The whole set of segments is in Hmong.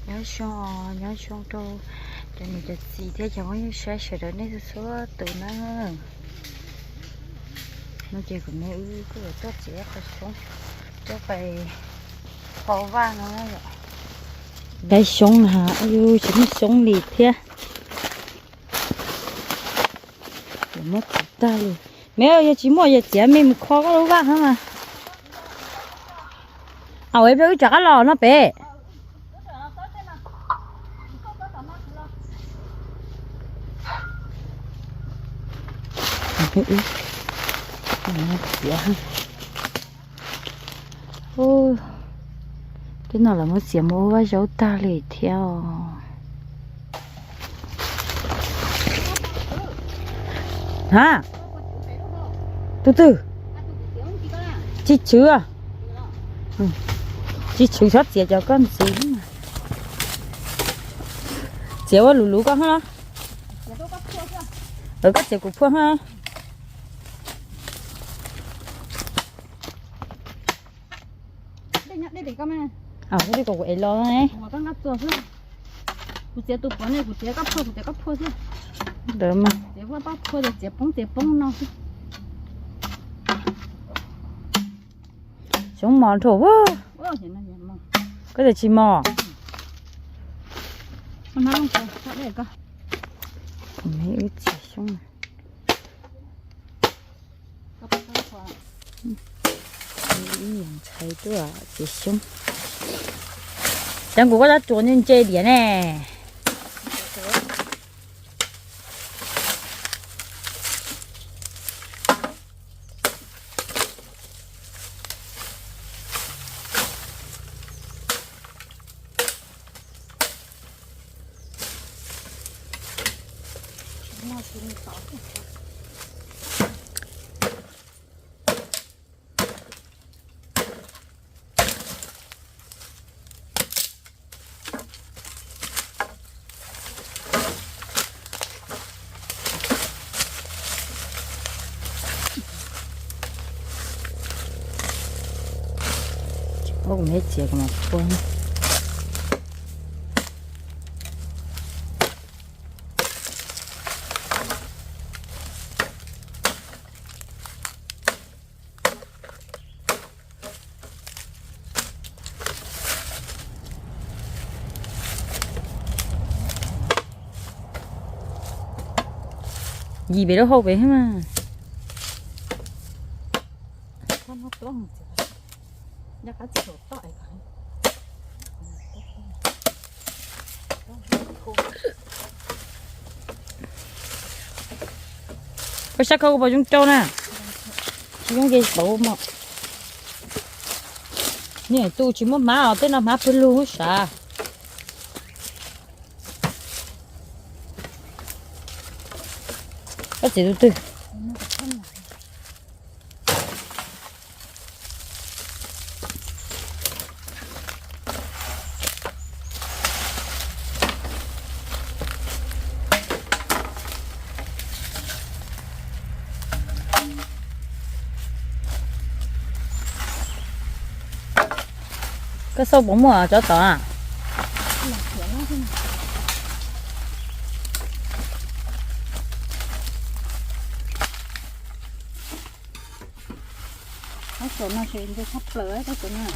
Nyob zoo, nyob zoo rau cov niam cov txiv thiab cov phooj ywg sawv daws nej txhua tus na. No ces kuv me wb kuj yuav tuaj txiav qhov xyoob coj pais hau vaj no. Daim xyoob na, tsis muaj xyoob li thiab. Muab txiav tag li. Me yog tsis muaj yog txiav me mus kho koj lub vaj hab mas. Au, peb wb rov qab los no pem. Tej no lawv muab txiav mus ua vaj zaub tag li thiab os. Ha, tus twg? Tsis tshwv, tsis tshwv, txhob txiav cov koj ntxiv. Txiav ua luv luv koj hab. Koj txiav kuv phuaj hab. Kuv es los ne. Kuv txiav tus pov ne, kuv txiav koj phuaj, kuv txiav koj phuaj xwb. Ntawd mas txiav pab phuaj, txiav poob txiav poob no xwb. Xyoob mos nrho. Koj tias tsis mos? Wb txiav xyoob. Ntshai tuaj txiav xyoob. Cas kuv koj tab tsuas ntse ntse diam ne. Tsis paub kuv me txiav kuv mam pua. Yim pem lub hauv pem mas. Koj sab koj kuv pom zoo rau na. Tsis zoo ces pauv mos. Niam tus tsis muaj hmab os, tej no hmab pwg lug sav. Koj txiav tus twg? Koj xauj puas muaj tsov tom a? Tab tom no ces ntse tshaj plaws tab tom no.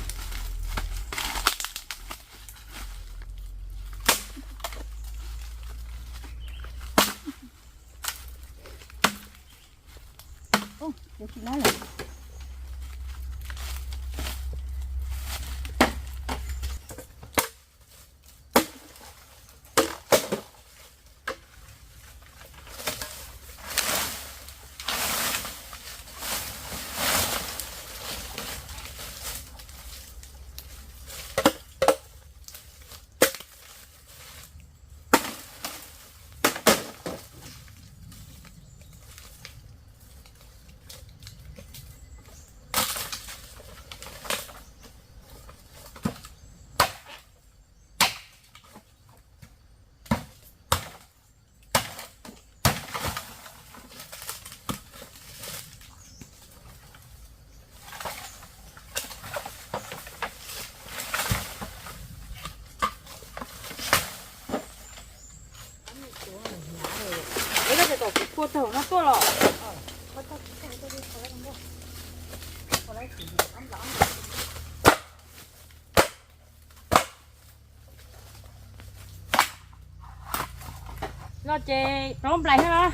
Thaum no tuaj los. Loj ces plaub nplais thiab los.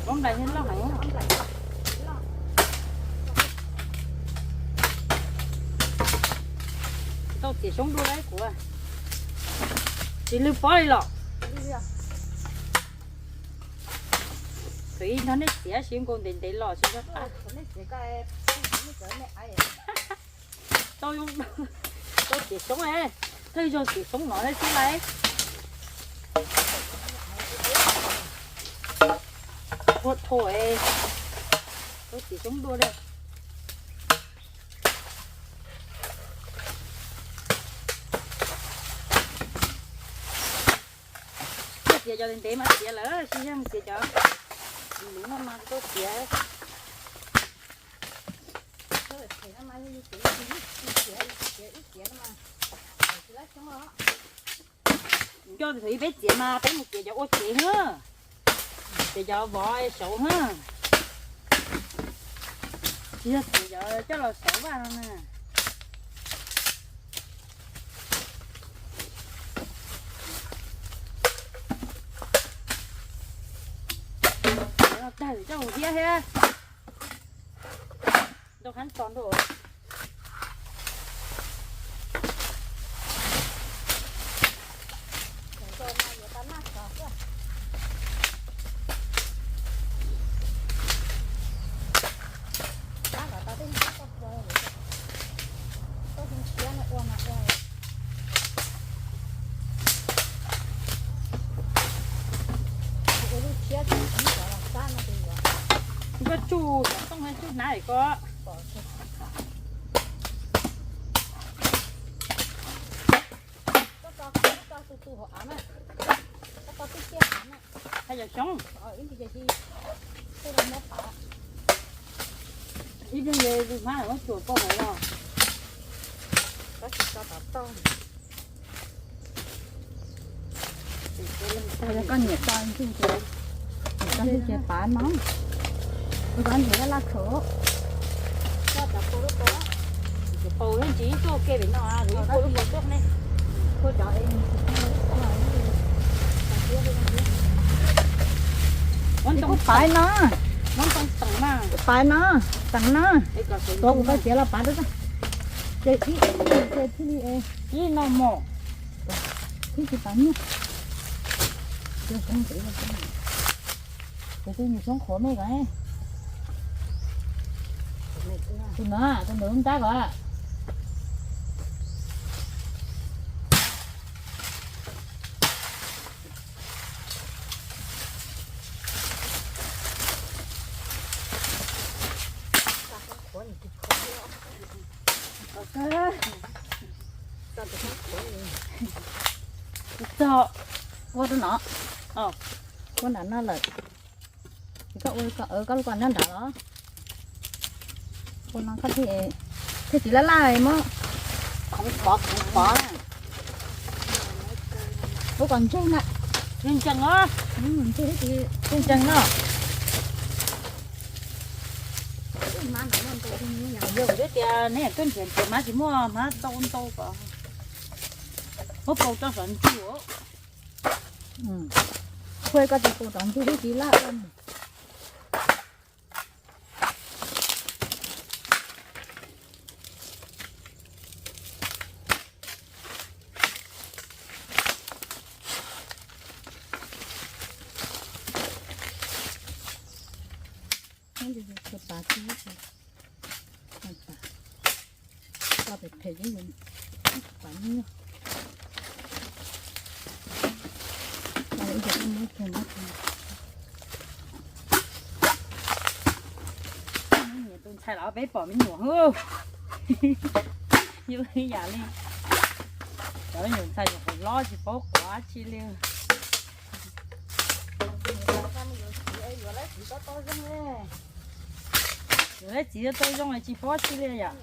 Plaub nplais thiab loj heev. Tau txiav xyoob dua lawm kuv. Tsis lwj pob li los. Thaum ib nrog nej txiav tab sis nkaus ntev ntev los tsis nco qab. Tau, tau txiav xyoob, thawj zaug txiav xyoob no thiab xwb lauj. Ua tho, tau txiav xyoob dua li. Txiav cov ntev ntev mas txiav lawm, tsis yog txiav cov luv no mas tau txiav. Nco thaum ib peb txiav mas peb mus txiav cov ua cev na, txiav cov vov saud na, tsis yog txiav cov coj los saud vaj no na. Tag coj mus thiab thiab. Ntau qhab tso ntua. Koj tsuj xov tooj thiab tsuj hnab ko. Hais yog xyoob. Ib pliag tus hmab muab tsuam poj hauv los. Koj niam tso ntsuj ces, tso ntsuj ces pav no. Ua koj nrhiav laj khaum. Paus yeej tsis tuaj ke pem no, lub paus tuaj ne. Pav no, pav no, teem no. Tuav kuv tau tiav los pav rau. Ces ib, ces thiaj li, ib no mos. Thiab tsis pav nyuaj. Ces tus nws xyoob qhuav me ko. Tus no, tus nws lub nrab ko. Txog ua rau no, ua nram no lawm. Koj ua koj lub ko nyob nram los. Ua no koj thiaj, thiaj txiv laj laj muab khoov pov khoov pov. Ua kom ntseeg na. Ntseeg os. Ntseeg os. Yog twb tias neb tuaj nrhiav nrhiav mas tsis muaj hmab ntau ntau kom muab paus rau saum ntsuj. Ua koj tus paus rau ntsuj thiab txiv laj. Tus ntxhais los peb pom me nyuam hwb. Yus yam li cov me nyuam ntxhais nyuam qhuav hlob tsis paub quav dab tsi li. Yuav lab txiv tau zoo es tsis paub dab tsi li yom.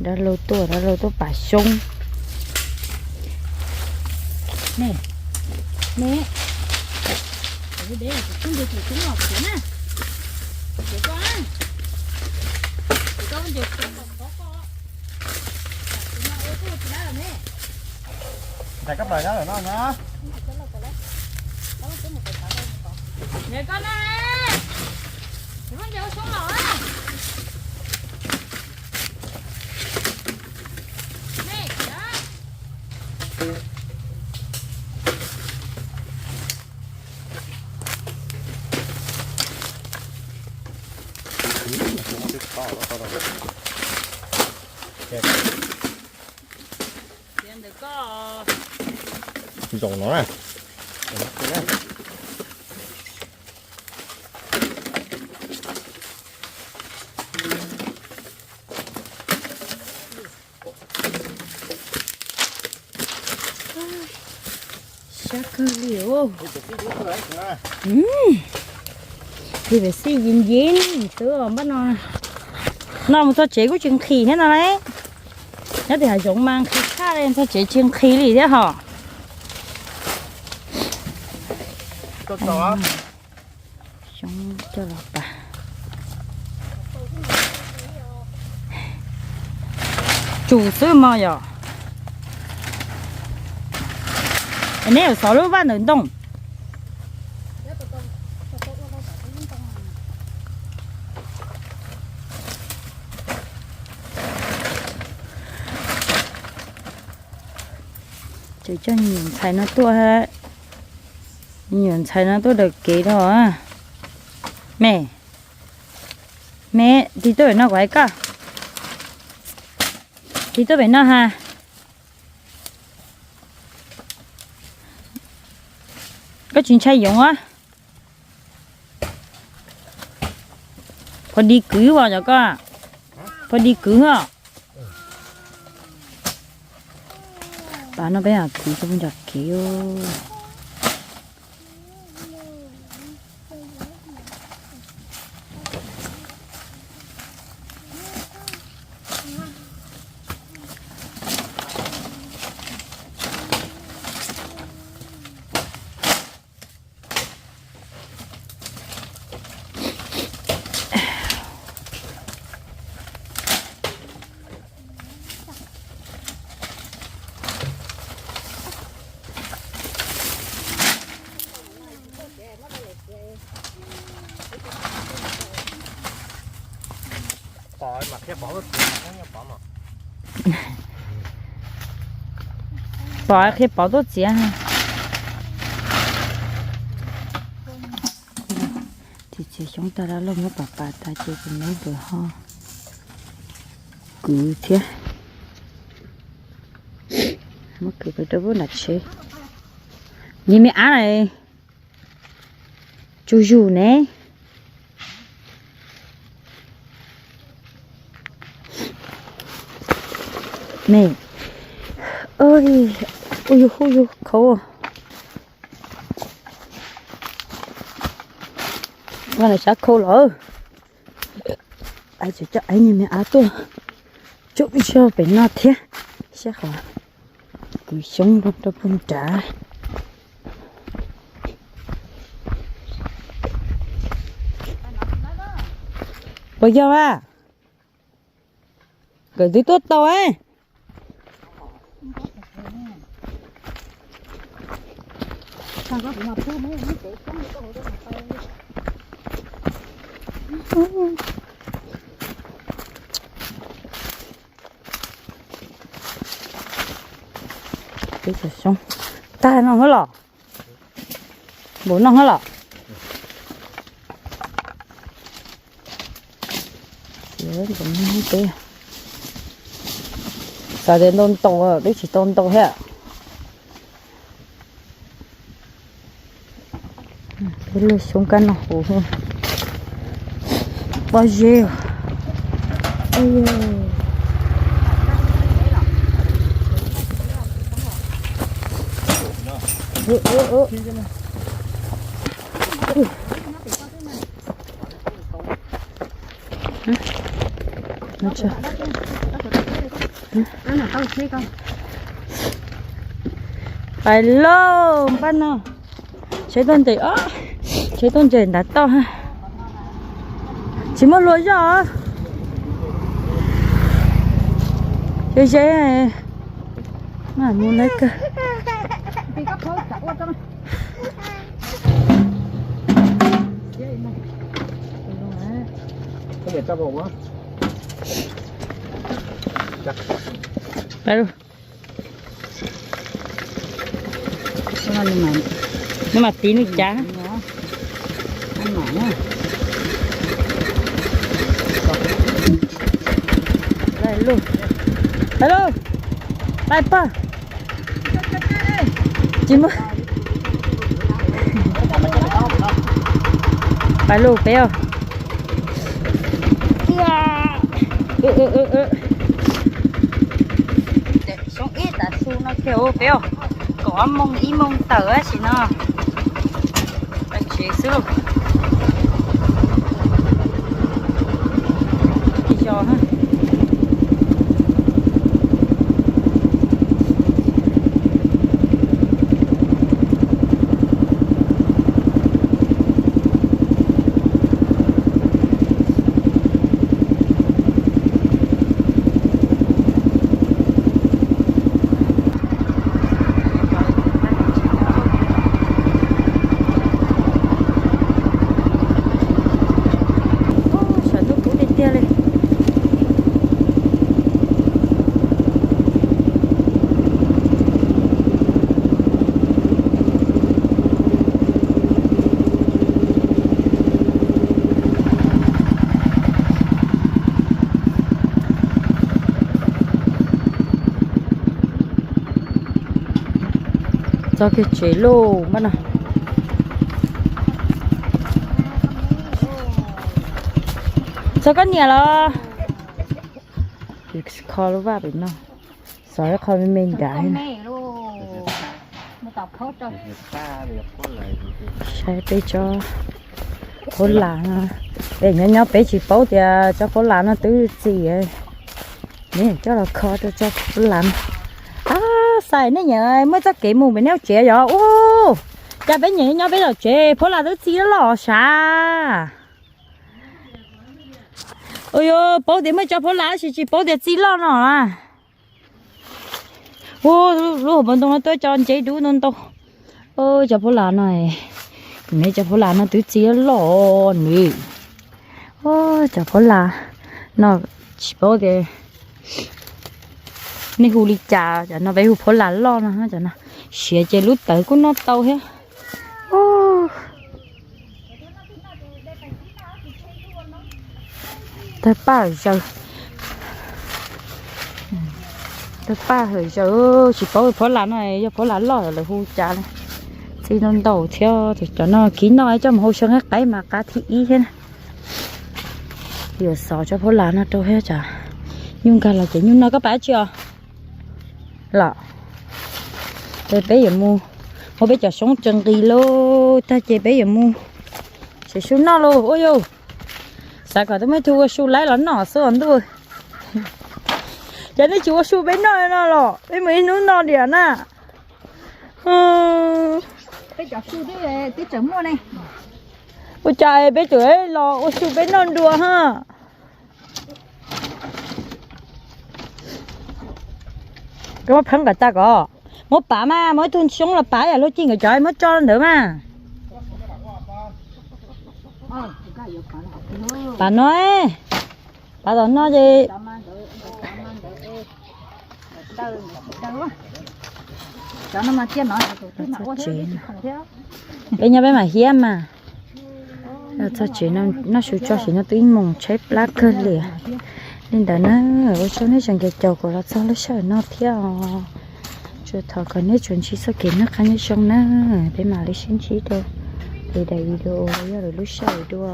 Dab laug tuaj, dab laug tuaj pam xyoob. Ne, ne. Zoo no na. Sab kawg li os. Pem xij yees yees xwb os npaj no. No mus txog tsev kuj tsis nqhis thiab no lauj. Nyob tim hav zoov mas nqhis tshaj li, txog tsev tsis nqhis li thiab hos. Xyoob coj los pas. Tsum xwb mog yom. Neb yuav xov lub vaj ntawm ntoo. Ces coj me nyuam ntxhais no tuaj, me nyuam ntxhais no tuaj daws kev rau. Me, me, tig tuaj pem no kuv hais koj. Tig tuaj pem no ha. Koj tsis ntshai yoov a? Pho di kwv os cov koj, pho di kwv os. Pas no peb kwv rau puag nram kev. Pom qhia Pov tuaj txiav. Txiav xyoob tag, dab laug muab pas pas tas ces tus neb nkawd ho kwv thiab. Muab kwv rau pub nram tsev. Nyias me av na. Tsuj zus ne. Me, ua yug hu yug khauv. Ua na sab khau los. Ai tseem coj ai niag me av tuaj tsuj zog pem no thiab. Saib qhov kwv xyoob rau puag nrad. Puas yog a? Nkawd twb tuaj tau. Peb cov xyoob tag no los? Npaum no los? Txiav npaum no peb xav tias ntau ntau, twb tsis tau ntau thiab. Peb lub xyoob kab noj huv. Pob zeb. Pais lauj, npaj no. Tsheb tuaj nres, tsheb tuaj nres ntav toj ha. Tsis muaj hlua zoj. Ze ze, mam mus lawv kawg. Nws mam tiv nws cav. Hello, pais pog. Tsis muaj. Pais lauj peb os. Xyoo ib tas su no kiag peb os, kaum ob moos ib moos tawm tab sis no pais tsev xwb lauj. Ib zaug. Saum ntuj kub tiag tiag li. Txog kiag tsev lauj npaj no. Txog koj niam los? Kho lub vaj pem no, xov ib qho me me nrad. Saib peb tsob phuab las no, peb nyob nyob peb tsis paub tias tsob phuab las no twb txi. Neb coj los kho rau tsob phuab las no. Ab, xais nej nyiam muaj txoj kev mus pem neb tsev yog ub. Cas peb nyiam nyob peb lawm tsev phuab las twb txi loj sav. Ua yuav paub tias muaj tsob phuab las tab sis tsis paub tias txi loj no a. Ua, lub hauv paus ntoo no tuaj cov ntsev dub ntau ntau. Cov phuab las no, neb cov phuab las no twb txi loj nws. Cov phuab las no tsis paub tias nej hu li cas, cov no peb hu phuab las loj no, cov no siav ces lub tawv kuj noj tau thiab. Tawg paj hawm zaws. Tawg paj hawm zaws, tsis paub phuab las no yog phuab las loj lawv hu cas li. Txi ntau ntau thiab, cov no kiv noj coj mus hau xyoo qaib mas qab thib ib thiab na. Yuav xov tsob phuab las no rau thiab tsam nyuj nkag los ces nyuj noj. Koj pais dab tsi os? Los, ces peb yuav mus, ua peb cov xyoob tsaws nqis lauj, tag ces peb yuav mus saib su noj lauj. Ua yus, xav kom twb muaj ib tug ua su laib los noj xwb os ntuj. Ces nej tsis ua su peb noj no los peb mus ib hnub noj diam na. Ua cas peb tseem los ua su peb noj dua ha. Muab pheeb kom tag kom, muab pav mas, muab ib tug xyoob los pav yam luag ci nkawd cov muab tso ntawd mas. Pav no, pav tom no ces peb nyob peb mam hiab mas. Txog tsev no noj su tso sim no twb ib moos tshaib plab kawg li. Li ntawd na, ua tsaug nej tseem caum kuv los txog lub sij hawm no thiab os. Tsuas thov kom nej tsuas ntsib txoj kev noj qab nyob zoo na, peb mam li sib ntsib dua lwm daim video yog lwm lub sij hawm dua.